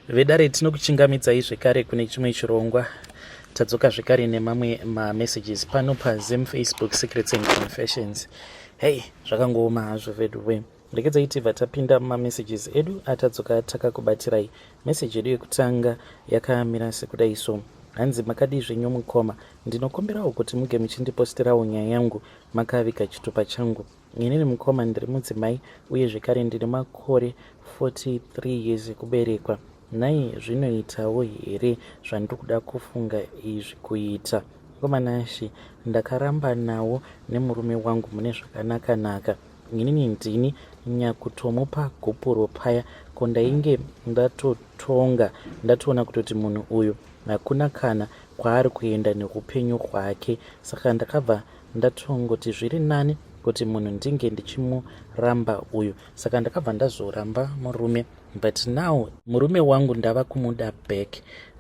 Vedare, tinokuchingamidzai zvekare kune chimwe chirongwa. Tadzoka zvekare nemamwe mamessages pano paZim Facebook Secrets and Confessions. Hei, zvakangooma hazvo veduwe. Regedzai tibva tapinda mumamessages edu atadzoka takakubatirai. Meseji yedu yekutanga yakamira sekudai so. Hanzi, makadii zvenyu mukoma? Ndinokumbirawo kuti muge muchindipostirawo nyaya yangu makaviga chitupa changu. Inini mukoma ndiri mudzimai uye zvekare ndine makore 43 years ekuberekwa. Nhai, zvinoitawo here zvandiri kuda kufunga izvi kuita? Mukoma Nashy, ndakaramba nawo nemurume wangu mune zvakanaka-naka. Inini ndini nyakutomupa gupuro paya, ko ndainge ndatotonga ndatoona kutoti munhu uyu hakuna kana kwaari kuenda neupenyu hwake, saka ndakabva ndatongoti zviri nani kuti munhu ndinge ndichimuramba uyu. Saka ndakabva ndazoramba murume, but now murume wangu ndava kumuda back.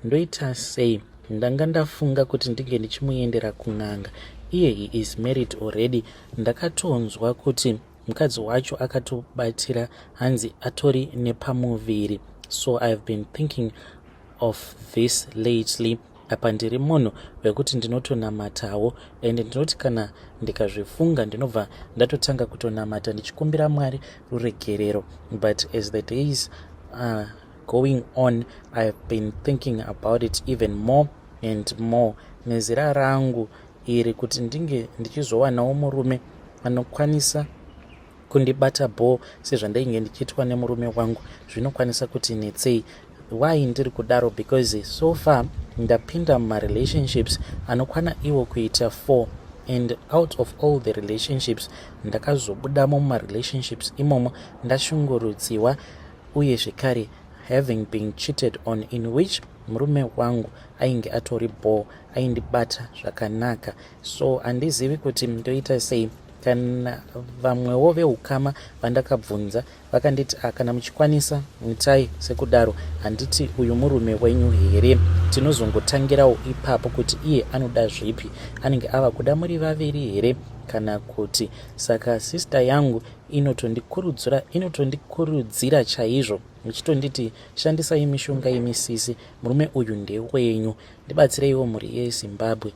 Ndoita sei? Ndanga ndafunga kuti ndinge ndichimuendera kun'anga. Iye he is married already. Ndakatonzwa kuti mukadzi wacho akatobatira, hanzi atori nepamuviri. So I have been thinking of this lately. Apa ndiri munhu wekuti ndinotonamatawo, and ndinoti kana ndikazvifunga ndinobva ndatotanga kutonamata ndichikumbira Mwari ruregerero. But as the days are going on, I have been thinking about it even more and more. Nezera rangu iri, kuti ndinge ndichizowanawo murume anokwanisa kundibata bho sezvandainge ndichiitwa nemurume wangu zvinokwanisa kuti netsei. Why ndiri kudaro? Because so far ndapinda mumarelationships anokwana iwo kuita 4, and out of all the relationships ndakazobudamo mumarelationships imomo ndashungurudziwa, uye zvekare having been cheated on, in which murume wangu ainge atori bho, aindibata zvakanaka. So handizivi kuti ndoita sei. Kana vamwewo veukama vandakabvunza vakanditi, ah, kana muchikwanisa itai sekudaro, handiti uyu murume wenyu here? Tinozongotangirawo ipapo kuti iye anoda zvipi, anenge ava kuda muri vaviri here kana kuti. Saka sister yangu inotondikurudzira chaizvo, ichitonditi, shandisai mishonga yemisisi, murume uyu ndewenyu. Ndibatsireiwo, mhuri yeZimbabwe.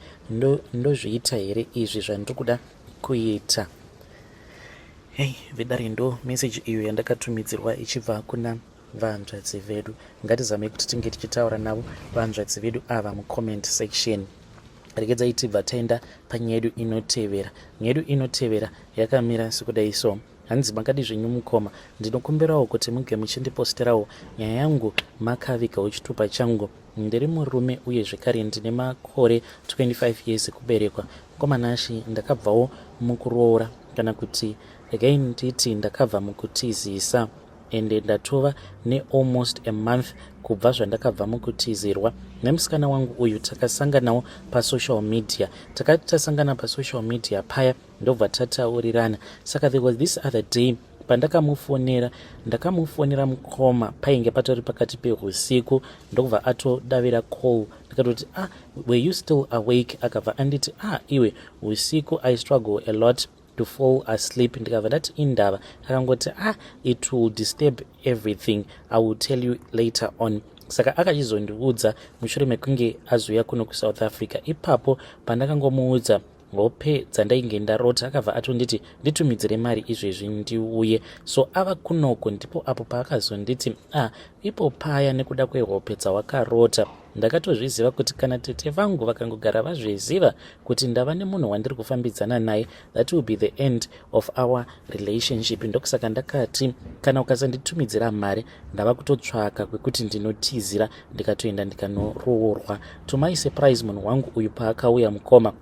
Ndozviita here izvi zvandiri kuda kuita? Hei vedare, ndo meseji iyo yandakatumidzirwa ichibva kuna vanzvadzi vedu. Ngatizamei kuti tinge tichitaura navo vanzvadzi vedu ava mucomment section. Regedzai tibva taenda panyaya yedu inotevera. Nyaya yedu inotevera yakamira sekudai so. Hanzi, makadi zvenyu mukoma? Ndinokumbirawo kuti muge muchindiposterawo nyaya yangu makavigawo chitupa changu. Ndiri murume uye zvekare ndine makore 25 years ekuberekwa. Mukoma Nashy, ndakabvawo mukuroora, kana kuti regai nditi ndakabva mukutizisa, ende ndatova nealmost a month kubva zvandakabva mukutizirwa nemusikana wangu uyu. Takasanganawo pasocial media. Takati tasangana pasocial media paya, ndobva tataurirana. Saka there was this other day pandakamufonera. Ndakamufonera mukoma, painge patori pakati peusiku, ndokubva atodavira call. Ndikatoti, "Ah, were you still awake?" Akabva anditi, "Ah, iwe, usiku I struggle a lot to fall asleep." Ndikabva ndati, "Indava?" Akangoti, "Ah, it will disturb everything, I will tell you later on." Saka akachizondiudza mushure mekunge azouya kuno kuSouth Africa. Ipapo pandakangomuudza hope dzandainge ndarota, akabva atonditi nditumidzire mari izvezvi ndiuye. So ava kunoko ndipo apo paakazonditi, "Ah, ipo paya nekuda kwehope dzawakarota, ndakatozviziva kuti kana tete vangu vakangogara vazviziva kuti ndava nemunhu wandiri kufambidzana naye, that will be the end of our relationship. Ndokusaka ndakati kana ukasanditumidzira mari, ndava kutotsvaka kwekuti ndinotizira, ndikatoenda ndikanoroorwa." To my surprise, munhu wangu uyu paakauya mukoma,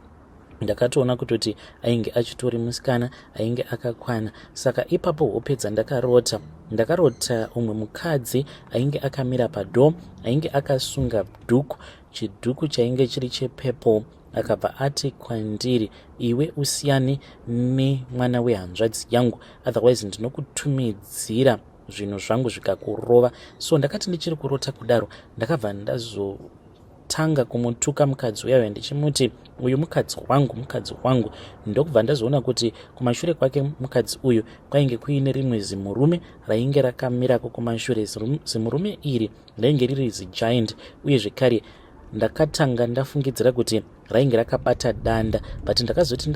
ndakatoona kutoti ainge achitori musikana ainge akakwana. Saka ipapo hope dzandakarota, ndakarota umwe mukadzi ainge akamira padoor, ainge akasunga dhuku, chidhuku chainge chiri chepurple. Akabva ati kwandiri, "Iwe usiyane nemwana wehanzvadzi yangu, otherwise ndinokutumidzira zvinhu zvangu zvikakurova." So ndakati ndichiri kurota kudaro, ndakabva ndazo Ndakatanga kumutuka mukadzi uya uya ndichimuti uyu mukadzi wangu, mukadzi wangu. Ndokubva ndazoona kuti kumashure kwake mukadzi uyu kwainge kuine rimwe zimurume rainge rakamirako kumashure. Zimurume iri rainge riri zigiant, uye zvekare ndakatanga ndafungidzira kuti rainge rakabata danda, but ndakazoti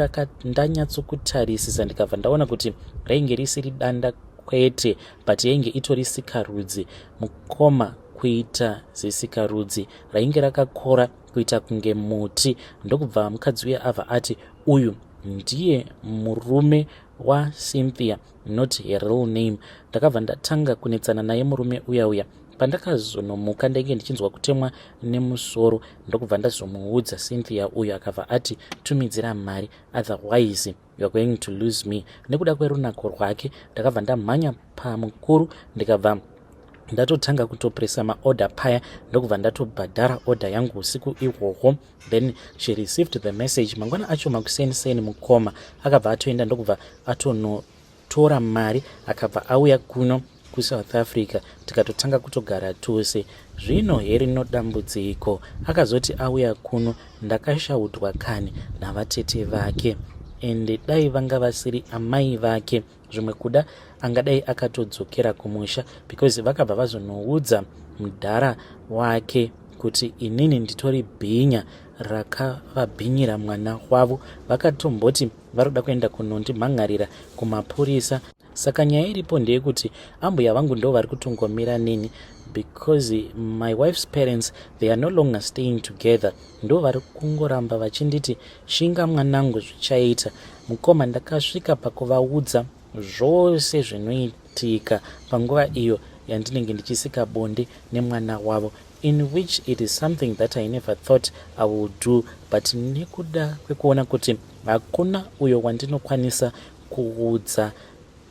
ndanyatsokutarisisa ndikabva ndaona kuti rainge risiri danda kwete, but yainge itori sikarudzi, mukoma. Kuita zesikarudzi rainge rakakora kuita kunge muti. Ndokubva mukadzi uya abva ati uyu ndiye murume waCynthia, not her real name. Ndakabva ndatanga kunetsana naye murume uya uya. Pandakazonomuka ndainge ndichinzwa kutemwa nemusoro. Ndokubva ndazomuudza Cynthia uyu, akabva ati tumidzira mari, otherwise you are going to lose me. Nekuda kwerunako rwake ndakabva ndamhanya pamukuru, ndikabva ndatotanga kutopresa maorder paya, ndokubva ndatobhadhara order yangu usiku ihwohwo. Then she received the message mangwana acho makuseni-seni. Mukoma, akabva atoenda, ndokubva atonotora mari, akabva auya kuno kuSouth Africa, tikatotanga kutogara tose. Zvino herino dambudziko. Akazoti auya kuno ndakashaudwa kani navatete vake, ende dai vanga vasiri amai vake, zvimwe kuda angadai akatodzokera kumusha, because vakabva vazonoudza mudhara wake kuti inini nditori bhinya rakavabhinyira mwana wavo. Vakatomboti vari kuda kuenda kunondimhan'arira kumapurisa. Saka nyaya iripo ndeyekuti ambuya vangu ndo vari kutongomira neni, because my wife's parents, they are no longer staying together. Ndo vari kungoramba vachinditi, "Shinga mwanangu, zvichaita." Mukoma, ndakasvika pakuvaudza zvose zvinoitika panguva iyo yandinenge ndichisika bonde nemwana wavo, in which it is something that I never thought I will do, but nekuda kwekuona kuti hakuna uyo wandinokwanisa kuudza,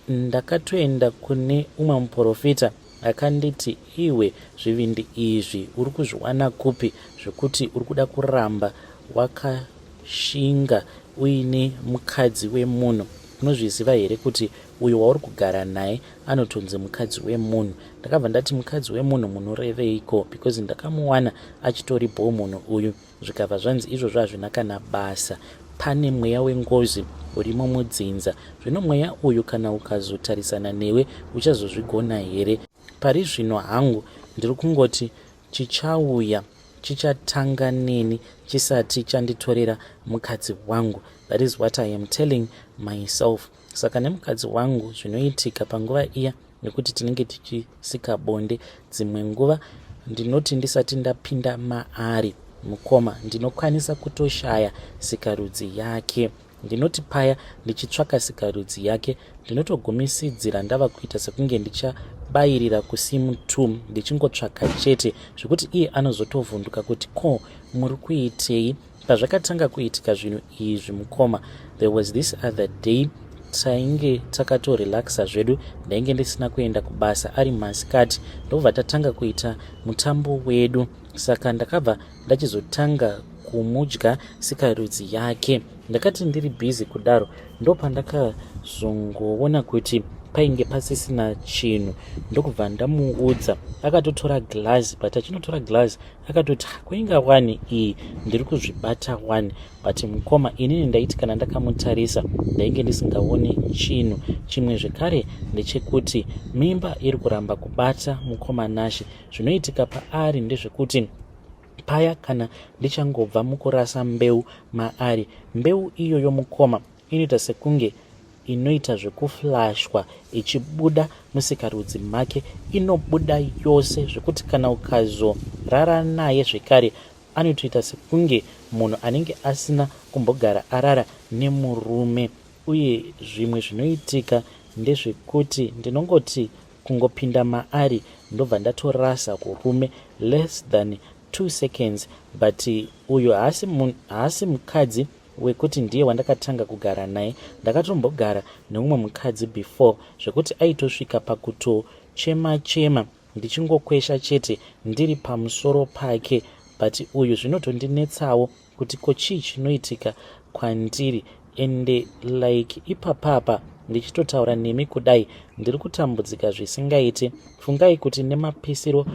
ndakatoenda kune umwe muprofita. Akanditi, "Iwe, zvivindi izvi uri kuzviwana kupi zvekuti uri kuda kuramba wakashinga uine mukadzi wemunhu? Unozviziva here kuti uyo wauri kugara naye anotonzi mukadzi wemunhu?" Ndakabva ndati, "Mukadzi wemunhu munoreveiko? Because ndakamuwana achitori bho munhu uyu." Zvikabva zvanzi, "Izvozvo hazvina kana basa. Pane mweya wengozi urimo mudzinza. Zvino mweya uyu kana ukazotarisana newe, uchazozvigona here?" Pari zvino hangu ndiri kungoti chichauya chichatanga neni chisati chanditorera mukadzi wangu. That is what I am telling myself. Saka nemukadzi wangu, zvinoitika panguva iya nekuti tinenge tichisika bonde, dzimwe nguva ndinoti ndisati ndapinda maari, mukoma, ndinokwanisa kutoshaya sikarudzi yake. Ndinoti paya ndichitsvaka sikarudzi yake, ndinotogumisidzira ndava kuita sekunge ndichabayirira kusim 2, ndichingotsvaka chete, zvekuti iye anozotovhunduka kuti, "Ko muri kuitei?" Pazvakatanga kuitika zvinhu izvi, mukoma, there was this other day tainge takatorelaxa zvedu. Ndainge ndisina kuenda kubasa, ari masikati, ndobva tatanga kuita mutambo wedu. Saka ndakabva ndachizotanga kumudya sikarudzi yake. Ndakati ndiri busy kudaro, ndopandakazongoona kuti painge pasisina chinhu, ndokubva ndamuudza. Akatotora glazi, but achinotora glazi akatoti, "Kwainga wani iyi ndiri kuzvibata wani." But mukoma, inini ndaiti kana ndakamutarisa ndainge ndisingaoni chinhu. Chimwe zvekare ndechekuti mimba iri kuramba kubata, mukoma Nashe. Zvinoitika paari ndezvekuti paya kana ndichangobva mukurasa mbeu maari, mbeu iyoyo, mukoma, inoita sekunge inoita zvekuflashwa ichibuda musikarudzi make. Inobuda yose, zvekuti kana ukazorara naye zvekare, anotoita sekunge munhu anenge asina kumbogara arara nemurume. Uye zvimwe zvinoitika ndezvekuti ndinongoti kungopinda maari, ndobva ndatorasa urume less than 2 seconds. But uyu haasi mukadzi wekuti ndiye wandakatanga kugara naye. Ndakatombogara neumwe mukadzi before, zvekuti aitosvika pakutochema chema ndichingokwesha chete ndiri pamusoro pake. But uyu zvinotondinetsawo kuti ko chii chinoitika kwandiri. Ende like ipapapa ndichitotaura nemi kudai, ndiri kutambudzika zvisingaiti. Fungai kuti nemapisiro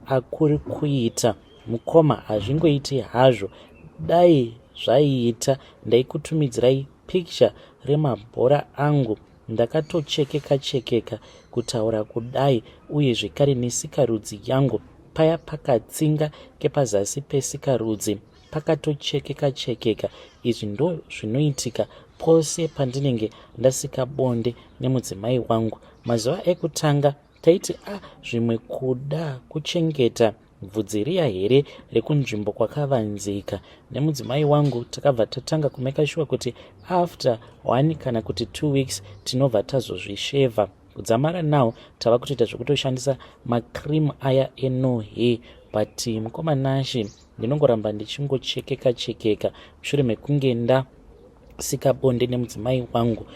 akuri kuita Mukoma hazvingoiti hazvo dai zvaiita ndaikutumidzirai picture remabhora angu ndakatochekeka chekeka kutaura kudai uye zvekare nesikarudzi yangu paya pakatsinga kepazasi pesikarudzi pakatochekeka chekeka izvi ndo zvinoitika pose pandinenge ndasika bonde nemudzimai wangu mazuva ekutanga taiti a ah, zvimwe kuda kuchengeta bvudzi riya here rekunzvimbo kwakavanzika nemudzimai wangu takabva tatanga kumeka shuwa kuti after one kana kuti two weeks tinobva tazozvishevha kudzamara now tava kutoita zvekutoshandisa macream aya eno hair but mukoma Nashe ndinongoramba ndichingochekeka chekeka mushure mekunge ndasika bonde nemudzimai wangu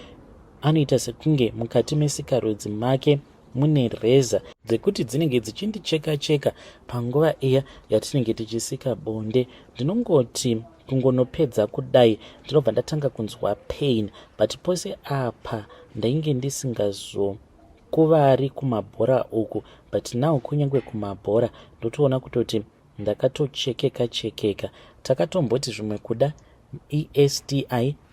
anoita sekunge mukati mesikarudzi make mune reza dzekuti dzinenge dzichindicheka cheka panguva iya yatinenge tichisika bonde ndinongoti kungonopedza kudai ndinobva ndatanga kunzwa pain but pose apa ndainge ndisingazokuvari kumabhora uku but now kunyange kumabhora ndotoona kutoti ndakatochekeka chekeka takatomboti zvimwe kuda esti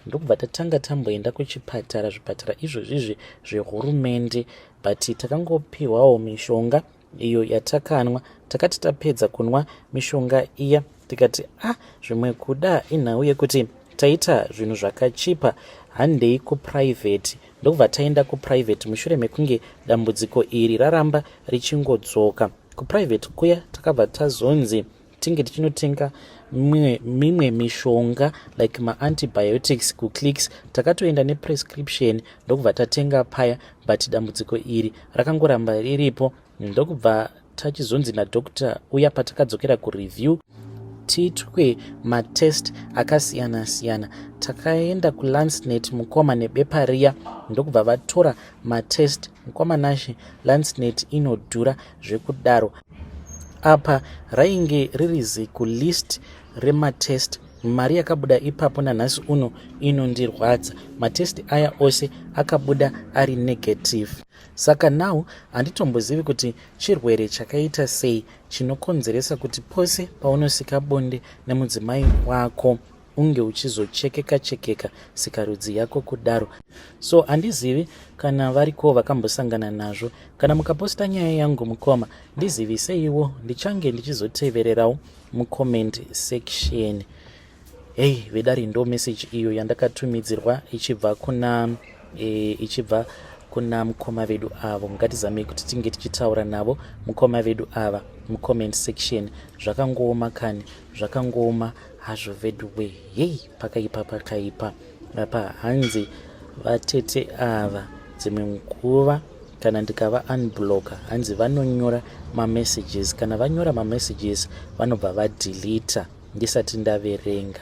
ndokubva tatanga tamboenda kuchipatara zvipatara izvozvizvi zvehurumende but takangopiwawo mishonga iyo yatakanwa takati tapedza kunwa mishonga iya tikati ah zvimwe kuda inhau yekuti taita zvinhu zvakachipa handei kuprivate ndokubva taenda kuprivate mushure mekunge dambudziko iri raramba richingodzoka kuprivate kuya takabva tazonzi tinge tichinotenga mimwe mishonga like maantibiotics kuclicks takatoenda neprescription ndokubva tatenga paya but dambudziko iri rakangoramba riripo ndokubva tachizonzi nadoctor uya patakadzokera kureview tiitwe matest akasiyana siyana takaenda kulansnet mukoma nebepa riya ndokubva vatora matest mukoma Nashe lansnet inodhura zvekudaro apa rainge riri ziku list rematest mari yakabuda ipapo nanhasi uno inondirwadza matest aya ose akabuda ari negative saka now handitombozivi kuti chirwere chakaita sei chinokonzeresa kuti pose paunosika bonde nemudzimai wako unge uchizochekeka chekeka sikarudzi yako kudaro so handizivi kana variko vakambosangana nazvo kana mukaposta nyaya yangu mukoma ndiziviseiwo ndichange ndichizotevererawo mucomment section hei vedare ndo message iyo yandakatumidzirwa ichibva kuna e, ichibva kuna mukoma vedu avo ngatizamei kuti tinge tichitaura navo mukoma vedu ava mucomment section zvakangooma kani zvakangooma hazvo veduwe hei pakaipa pakaipa apa hanzi vatete ava dzimwe nguva kana ndikava unblocka hanzi vanonyora mamessages kana vanyora mamessages vanobva vadelita ndisati ndaverenga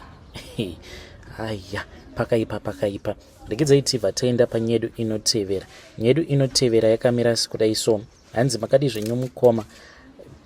aya pakaipa pakaipa regedzai tibva taenda panyedu inotevera nyedu inotevera yakamira kudai so hanzi makadi zvenyu mukoma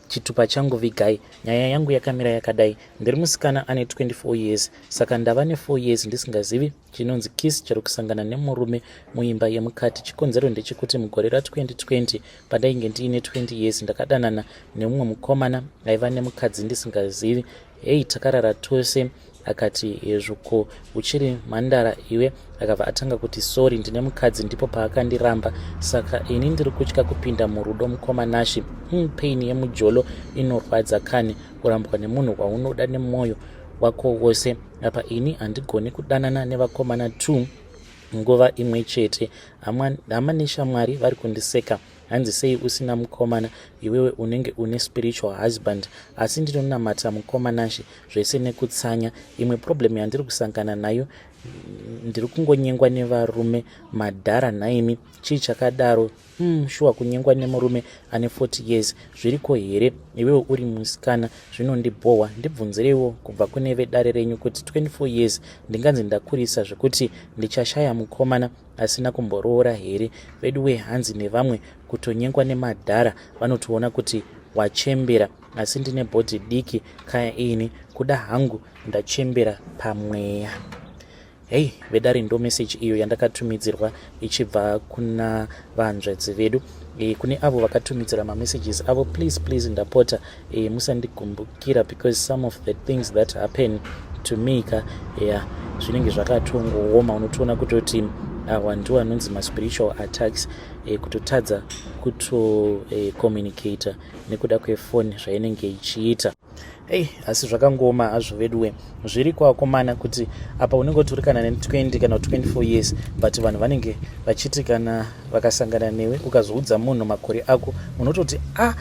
chitupa changu vigai nyaya yangu yakamira yakadai ndiri musikana ane 24 years saka ndava ne4 years ndisingazivi chinonzi kiss chiri kusangana nemurume muimba yemukati chikonzero ndechekuti mugore ra2020 pandainge ndiine 20 years ndakadanana nemumwe mukomana aiva nemukadzi ndisingazivi hei takarara tose akati hezvo ko uchiri mhandara iwe akabva atanga kuti sorry ndine mukadzi ndipo paakandiramba saka ini ndiri kutya kupinda murudo mukoma Nashe mm, pain yemujolo inorwadza kani kurambwa nemunhu waunoda nemwoyo wako wose apa ini handigoni kudanana nevakomana t nguva imwe chete hama neshamwari vari kundiseka hanzi sei usina mukomana iwewe unenge une spiritual husband asi ndinonamata mukoma Nashe zvese nekutsanya imwe problem yandiri kusangana nayo ndiri kungonyengwa nevarume madhara nhaimi chii chakadaro shuwa kunyengwa nemurume ane 40 years zviriko here iwewe uri musikana zvinondibhohwa ndibvunzireiwo kubva kune vedare renyu kuti 24 years ndinganzi ndakurisa zvekuti ndichashaya mukomana asina kumboroora here vedu wehanzi nevamwe kutonyengwa nemadhara vanotoona kuti wachembera asi ndine body diki kaya ini kuda hangu ndachembera pamweya. Hei vedare, ndo message iyo yandakatumidzirwa ichibva kuna vanzvadzi vedu. Kune avo vakatumidzira mamessages avo, please, please, ndapota, musandigumbukira because some of the things that happen to me ka, yeah, zvinenge zvakatongooma. Unotoona kutoti awa ndiwo anonzi maspiritual attacks, kutotadza kutocommunicata nekuda kwefoni zvainenge ichiita. Ei, asi zvakangooma hazvo veduwe. Zviri kwakomana kuti apa unenge utori kana ne20 kana 24 years, but vanhu vanenge vachiti kana vakasangana newe, ukazoudza munhu makore ako, unototi, "A, ah,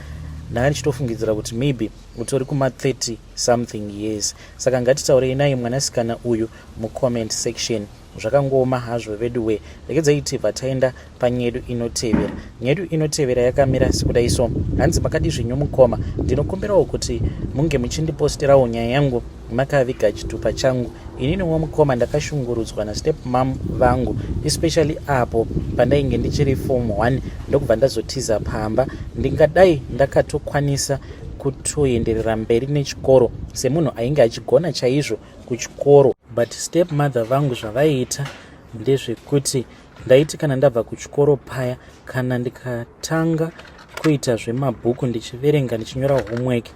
ndanga ndichitofungidzira kuti maybe utori kuma30 something years." Saka ngatitaurei naye mwanasikana uyu mucomment section. Zvakangooma hazvo veduwe. Regedzai tibva taenda panyaya yedu inotevera. Nyaya yedu inotevera yakamira sekudai so. Hanzi, "Makadi zvenyu mukoma? Ndinokumbirawo kuti munge muchindiposterawo nyaya yangu makaviga chitupa changu. Ininiwo mukoma, ndakashungurudzwa nastep mum vangu, especially apo pandainge ndichiri form 1, ndokubva ndazotiza pamba. Ndingadai ndakatokwanisa kutoenderera mberi nechikoro semunhu ainge achigona chaizvo kuchikoro, but step mother vangu zvavaiita ndezvekuti ndaiti kana ndabva kuchikoro paya, kana ndikatanga kuita zvemabhuku, ndichiverenga, ndichinyora homework,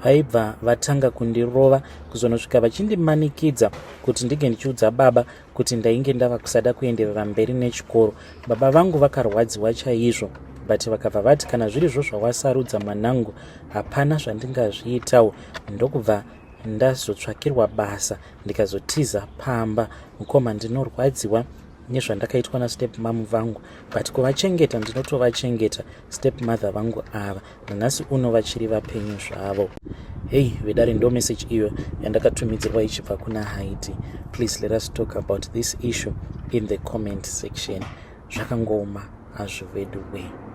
vaibva vatanga kundirova kuzonosvika vachindimanikidza kuti ndinge ndichiudza baba kuti ndainge ndava kusada kuenderera mberi nechikoro. Baba vangu vakarwadziwa chaizvo, but vakabva vati, 'Kana zvirizvo zvawasarudza mwanangu, hapana zvandingazviitawo.' Ndokubva ndazotsvakirwa basa, ndikazotiza pamba. Mukoma, ndinorwadziwa nezvandakaitwa nastep mum vangu, but kuvachengeta ndinotovachengeta step mother vangu ava. Nanhasi uno vachiri vapenyu zvavo." Hei vedare, ndo message iyo yandakatumidzirwa ichibva kuna Haiti. Please let us talk about this issue in the comment section. Zvakangooma hazvo vedu we.